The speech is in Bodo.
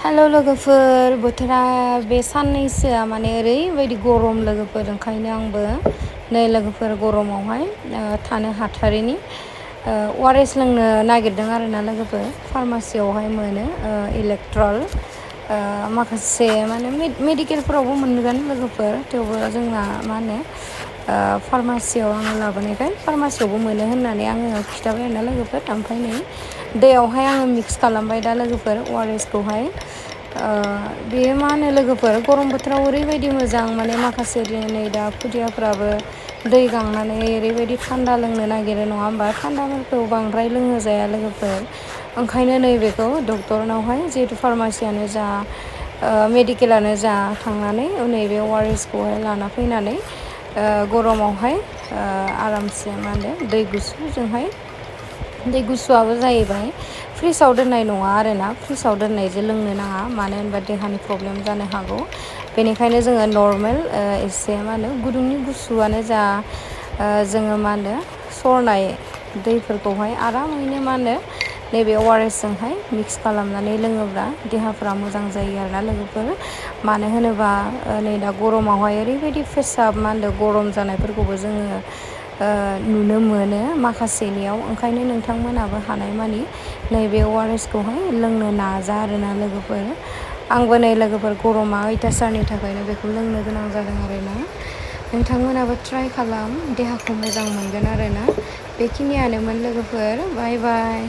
हेलो लोगोफोर, बोथोरा बे साननैसोआ माने ओरैबायदि गरम लोगोफोर, ओंखायनो आंबो नै लोगोफोर गरमावहाय थानो हाथारैनि ORS लोंनो नागिरदों आरोना लोगोफोर। फार्मासियावहाय मोनो इलेक्ट्रल, माखासे माने मेडिकेलफोरावबो मोनगोन लोगोफोर, थेवबो जोंना मा होनो फार्मासियाव आङो लाबोनायखाय फार्मासियावबो मोनो होननानै आङो खिन्थाबाय आरोना लोगोफोर। ओमफ्राय नै दैयावहाय आङो मिक्स खालामबाय दा लोगोफोर ORS खौहाय। बेयो मा होनो लोगोफोर, गरम बोथोराव ओरैबायदि मोजां, माने माखासे नै दा खुदियाफ्राबो दै गांनानै ओरैबायदि थान्दा लोंनो नागिरो नङा होमबा। थान्दाफोरखौ बांद्राय लोंहोजाया लोगोफोर, ओंखायनो नैबेखौ डक्टरनावहाय जिहेतु फार्मासियानो जा मेडिकेलानो जा थांनानै नैबे ORS खौहाय लाना फैनानै गरमावहाय आरामसे मा होनो दै गुसुजोंहाय, दै गुसुआबो जाहैबाय फ्रिजआव दोननाय नङा आरोना, फ्रिजआव दोननायजों लोंनो नाङा, मानो होनबा देहानि प्रब्लेम जानो हागौ। बेनिखायनो जोङो नर्मेल एसे मा होनो गुदुंनि गुसुआनो जा, जोङो मा होनो सरनाय दैफोरखौहाय आरामैनो मा होनो नैबे ORS जोंहाय मिक्स खालामनानै लोङोब्ला देहाफ्रा मोजां जायो आरोना लोगोफोर। मानो होनोबा नै दा गरमावहाय ओरैबायदि फेसाब मा होनो गरम जानायफोरखौबो जोङो नुनो मोनो माखासेनियाव, ओंखायनो नोंथांमोनाबो हानायमानि नैबे ORS खौहाय लोंनो नाजा आरोना लोगोफोर। आंबो नै लोगोफोर गरमा अयथासारनि थाखायनो बेखौ लोंनो गोनां जादों आरोना। नोंथांमोनाबो ट्राइ खालाम, देहाखौ मोजां मोनगोन आरोना। बेखिनियानोमोन लोगोफोर, बाय बाय।